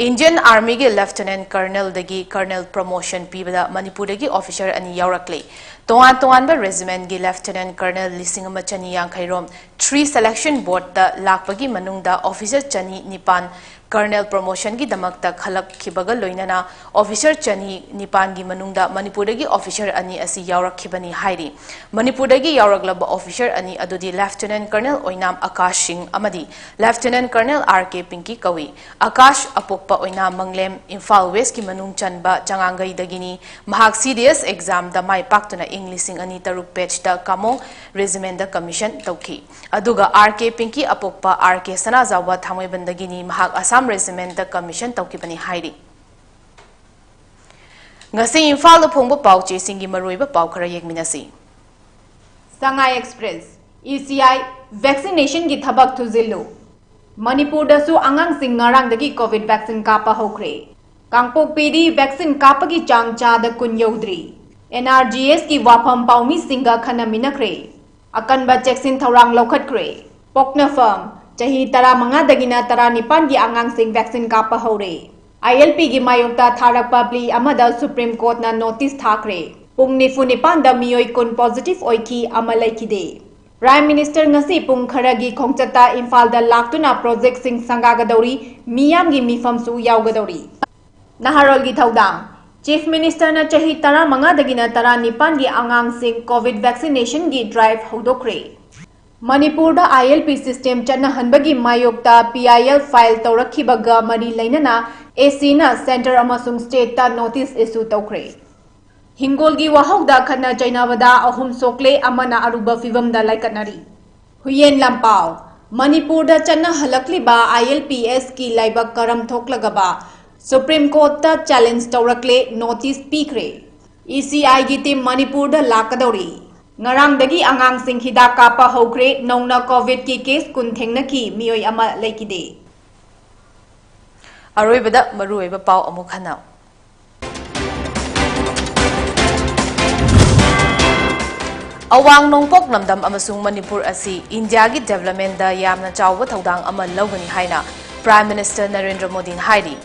ꯏꯟꯗꯤꯌꯟ ꯑꯥꯔꯃꯤꯒꯤ ꯂꯦꯐꯇꯤꯅꯦꯟꯠ ꯀꯔꯅꯦꯜꯗꯒꯤ ꯀꯔꯅꯦꯜ ꯄ꯭ꯔꯃꯣꯁꯟ ꯄꯤꯕꯗ ꯃꯅꯤꯄꯨꯔꯗꯒꯤ ꯑꯣꯐꯤꯁꯔ ꯑꯅꯤ ꯌꯥꯎꯔꯛꯂꯤ꯫ ꯇꯣꯉꯥꯟ ꯇꯣꯉꯥꯟꯕ ꯔꯦꯖꯤꯃꯦꯟꯠꯒꯤ ꯂꯦꯐꯇꯤꯅꯦꯟꯠ ꯀꯔꯅꯦꯜ ꯂꯤꯁꯤꯡ ꯑꯃ ꯆꯅꯤ ꯌꯥꯡꯈꯩ ꯔꯣꯝ ꯊ꯭ꯔꯤ ꯁꯦꯂꯦꯛꯁꯟ ꯕꯣꯔꯗꯇ ꯂꯥꯛꯄꯒꯤ ꯃꯅꯨꯡꯗ ꯑꯣꯐꯤꯁꯔ ꯆꯅꯤ ꯅꯤꯄꯥꯟ ꯀꯔꯅꯦꯜ ꯄ꯭ꯔꯃꯣꯁꯟꯒꯤꯗꯃꯛꯇ ꯈꯜꯂꯛꯈꯤꯕꯒ ꯂꯣꯏꯅꯅ ꯑꯣꯐꯤꯁꯔ ꯆꯅꯤ ꯅꯤꯄꯥꯟꯒꯤ ꯃꯅꯨꯡꯗ ꯃꯅꯤꯄꯨꯔꯗꯒꯤ ꯑꯣꯐꯤꯁꯔ ꯑꯅꯤ ꯑꯁꯤ ꯌꯥꯎꯔꯛꯈꯤꯕꯅꯤ ꯍꯥꯏꯔꯤ꯫ ꯃꯅꯤꯄꯨꯔꯗꯒꯤ ꯌꯥꯎꯔꯛꯂꯕ ꯑꯣꯐꯤꯁꯔ ꯑꯅꯤ ꯑꯗꯨꯗꯤ ꯂꯦꯐꯇꯤꯅꯦꯟꯠ ꯀꯔꯅꯦꯜ ꯑꯣꯏꯅꯥꯝ ꯑꯀꯥꯁ ꯁꯤꯡ ꯑꯃꯗꯤ ꯂꯦꯐꯇꯤꯅꯦꯟꯠ ꯀꯔꯅꯦꯜ ꯑꯥꯔ ꯀꯦ ꯄꯤꯡꯀꯤ ꯀꯧꯏ꯫ ꯑꯀꯥꯁ ꯑꯄꯣꯛꯄ ꯑꯣꯏꯅꯥꯝ ꯃꯪꯂꯦꯝ ꯏꯝꯐꯥꯜ ꯋꯦꯁꯀꯤ ꯃꯅꯨꯡ ꯆꯟꯕ ꯆꯉꯥꯡꯒꯩꯗꯒꯤꯅꯤ꯫ ꯃꯍꯥꯛ ꯁꯤ ꯗꯤ ꯑꯦꯁ ꯑꯦꯛꯖꯥꯝꯗ ꯃꯥꯏ ꯄꯥꯛꯇꯨꯅ ꯏꯪ ꯂꯤꯁꯤꯡ ꯑꯅꯤ ꯇꯔꯨꯛ ꯕꯦꯆꯇ ꯀꯥꯃꯣꯡ ꯔꯦꯖꯤꯃꯦꯟꯠꯗ ꯀꯃꯤꯁꯟ ꯇꯧꯈꯤ꯫ ꯑꯗꯨꯒ ꯑꯥꯔ ꯀꯦ ꯄꯤꯡꯀꯤ ꯑꯄꯣꯛꯄ ꯑꯥꯔ ꯀꯦ ꯁꯅꯥꯖꯥꯎꯕ ꯊꯥꯡꯃꯩꯕꯟꯗꯒꯤꯅꯤ꯫ ꯃꯍꯥꯛ ꯑꯁꯥꯝ ꯔꯦꯖꯤꯃꯦꯟꯠꯗ ꯀꯃꯤꯁꯟ ꯇꯧꯈꯤꯕꯅꯤ ꯍꯥꯏꯔꯤ꯫ ꯉꯁꯤ ꯏꯝꯐꯥꯜꯗ ꯐꯣꯡꯕ ꯄꯥꯎ ꯆꯦꯁꯤꯡꯒꯤ ꯃꯔꯨꯑꯣꯏꯕ ꯄꯥꯎ ꯈꯔ ꯌꯦꯡꯃꯤꯟꯅꯁꯤ꯫ ꯁꯉꯥꯏ ꯑꯦꯛꯁꯄ꯭ꯔꯦꯁ, ꯏ ꯁꯤ ꯑꯥꯏ ꯚꯦꯛꯁꯤꯅꯦꯁꯟꯒꯤ ꯊꯕꯛ ꯊꯨꯖꯤꯜꯂꯨ꯫ ꯃꯅꯤꯄꯨꯔꯗꯁꯨ ꯑꯉꯥꯡꯁꯤꯡ ꯉꯔꯥꯡꯗꯒꯤ COVID vaccine ꯀꯥꯞꯄ ꯍꯧꯈ꯭ꯔꯦ꯫ ꯀꯥꯡꯄꯣꯛꯄꯤꯗꯤ vaccine ꯀꯥꯞꯄꯒꯤ ꯆꯥꯡ ꯆꯥꯗ ꯀꯨꯟ ꯌꯧꯗ꯭ꯔꯤ꯫ NRGSꯀꯤ ꯋꯥꯐꯝ ꯄꯥꯎꯃꯤꯁꯤꯡꯒ ꯈꯟꯅꯃꯤꯟꯅꯈ꯭ꯔꯦ꯫ ꯑꯀꯟꯕ ꯆꯦꯛꯁꯤꯟ ꯊꯧꯔꯥꯡ ꯂꯧꯈꯠꯈ꯭ꯔꯦ꯫ ꯄꯣꯛꯅꯐꯝ, ꯆꯍꯤ ꯇꯔꯥꯃꯉꯥꯗꯒꯤꯅ ꯇꯔꯥꯅꯤꯄꯥꯟꯒꯤ ꯑꯉꯥꯡꯁꯤꯡ vaccine ꯀꯥꯞꯄ ꯍꯧꯔꯦ꯫ ILPꯒꯤ ꯃꯥꯌꯣꯛꯇ ꯊꯥꯔꯛꯄ plea ꯑꯃꯗ Supreme Courtꯅ notice ꯊꯥꯈ꯭ꯔꯦ꯫ ꯄꯨꯡ ꯅꯤꯐꯨ ꯅꯤꯄꯥꯟꯗ ꯃꯤꯑꯣꯏ ꯀꯨꯟ positive ꯑꯣꯏꯈꯤ, ꯑꯃ ꯂꯩꯈꯤꯗꯦ꯫ Prime Minister ꯉꯁꯤ ꯄꯨꯡ ꯈꯔꯒꯤ ꯈꯣꯡꯆꯠꯇ ꯏꯝꯐꯥꯜꯗ ꯂꯥꯛꯇꯨꯅ projectꯁꯤꯡ ꯁꯪꯒꯥꯒꯗꯧꯔꯤ, ꯃꯤꯌꯥꯝꯒꯤ ꯃꯤꯐꯝꯁꯨ ꯌꯥꯎꯒꯗꯧꯔꯤ꯫ ꯅꯍꯥꯔꯣꯜꯒꯤ ꯊꯧꯗꯥꯡ꯫ Chief Ministerꯅ ꯆꯍꯤ ꯇꯔꯥꯃꯉꯥꯗꯒꯤꯅ ꯇꯔꯥꯅꯤꯄꯥꯟꯒꯤ ꯑꯉꯥꯡꯁꯤꯡ COVID vaccinationꯒꯤ drive ꯍꯧꯗꯣꯛꯈ꯭ꯔꯦ꯫ ꯃꯅꯤꯄꯨꯔꯗ ILP system ꯆꯠꯅꯍꯟꯕꯒꯤ ꯃꯥꯌꯣꯛꯇ PIL file ꯇꯧꯔꯛꯈꯤꯕꯒ ꯃꯔꯤ ꯂꯩꯅꯅ ACꯅ centre ꯑꯃꯁꯨꯡ stateꯇ notice issue ꯇꯧꯈ꯭ꯔꯦ꯫ ꯍꯤꯡꯒꯣꯜꯒꯤ ꯋꯥꯍꯧꯗ ꯈꯠꯅ ꯆꯩꯅꯕꯗ ꯑꯍꯨꯝ ꯁꯣꯛꯂꯦ, ꯑꯃꯅ ꯑꯔꯨꯕ ꯐꯤꯚꯝꯗ ꯂꯥꯏꯀꯠꯅꯔꯤ꯫ ꯍꯨꯏꯌꯦꯟ ꯂꯥꯟꯄꯥꯎ꯫ ꯃꯅꯤꯄꯨꯔꯗ ꯆꯠꯅꯍꯜꯂꯛꯂꯤꯕ ILPSꯀꯤ ꯂꯥꯏꯕꯛ ꯀꯔꯝ ꯊꯣꯛꯂꯒꯕ Supreme Courtꯇ challenge ꯇꯧꯔꯛꯂꯦ, notice ꯄꯤꯈ꯭ꯔꯦ꯫ ECIꯒꯤ team ꯃꯅꯤꯄꯨꯔꯗ ꯂꯥꯛꯀꯗꯧꯔꯤ꯫ ꯉꯔꯥꯡꯗꯒꯤ ꯑꯉꯥꯡꯁꯤꯡ ꯍꯤꯗꯥꯛ ꯀꯥꯞꯄ ꯍꯧꯈ꯭ꯔꯦ꯫ ꯅꯧꯅ COVIDꯀꯤ case ꯀꯨꯟ ꯊꯦꯡꯅꯈꯤ, ꯃꯤꯑꯣꯏ ꯑꯃ ꯂꯩꯈꯤꯗꯦ꯫ ꯑꯔꯣꯏꯕꯗ ꯃꯔꯨꯑꯣꯏꯕ ꯄꯥꯎ ꯑꯃꯨꯛ ꯍꯟꯅ꯫ ꯑꯋꯥꯡ ꯅꯣꯡꯄꯣꯛ ꯂꯝꯗꯝ ꯑꯃꯁꯨꯡ ꯃꯅꯤꯄꯨꯔ ꯑꯁꯤ ꯏꯟꯗꯤꯌꯥꯒꯤ developmentꯗ ꯌꯥꯝꯅ ꯆꯥꯎꯕ ꯊꯧꯗꯥꯡ ꯑꯃ ꯂꯧꯒꯅꯤ ꯍꯥꯏꯅ Prime Minister ꯅꯔꯦꯟꯗ꯭ꯔ ꯃꯣꯗꯤꯅ ꯍꯥꯏꯔꯤ꯫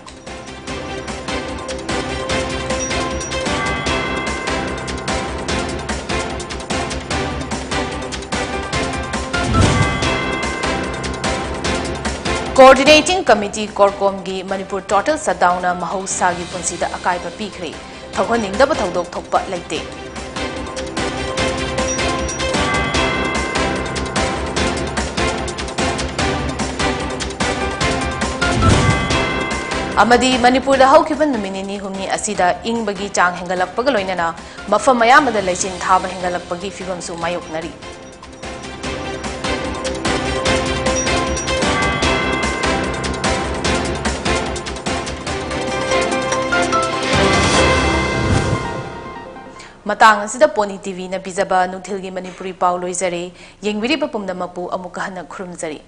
Coordinating Committee CORCOMꯒꯤ ꯃꯅꯤꯄꯨꯔ total shutdownꯅ ꯃꯍꯧꯁꯥꯒꯤ ꯄꯨꯟꯁꯤꯗ ꯑꯀꯥꯏꯕ ꯄꯤꯈ꯭ꯔꯦ꯫ ꯊꯣꯛꯍꯟꯅꯤꯡꯗꯕ ꯊꯧꯗꯣꯛ ꯊꯣꯛꯄ ꯂꯩꯇꯦ꯫ ꯑꯃꯗꯤ ꯃꯅꯤꯄꯨꯔꯗ ꯍꯧꯈꯤꯕ ꯅꯨꯃꯤꯠ ꯅꯤꯅꯤ ꯍꯨꯝꯅꯤ ꯑꯁꯤꯗ ꯏꯪꯕꯒꯤ ꯆꯥꯡ ꯍꯦꯟꯒꯠꯂꯛꯄꯒ ꯂꯣꯏꯅꯅ ꯃꯐꯝ ꯑꯌꯥꯝꯕꯗ ꯂꯩꯆꯤꯟ ꯊꯥꯕ ꯍꯦꯟꯒꯠꯂꯛꯄꯒꯤ ꯐꯤꯚꯝꯁꯨ ꯃꯥꯌꯣꯛꯅꯔꯤ꯫ ꯃꯇꯥꯡ ꯑꯁꯤꯗ Pony TVꯅ ꯄꯤꯖꯕ ꯅꯨꯡꯊꯤꯜꯒꯤ ꯃꯅꯤꯄꯨꯔꯤ ꯄꯥꯎ ꯂꯣꯏꯖꯔꯦ꯫ ꯌꯦꯡꯕꯤꯔꯤꯕ ꯄꯨꯝꯅꯃꯛꯄꯨ ꯑꯃꯨꯛꯀ ꯍꯟꯅ ꯈꯨꯔꯨꯝꯖꯔꯤ꯫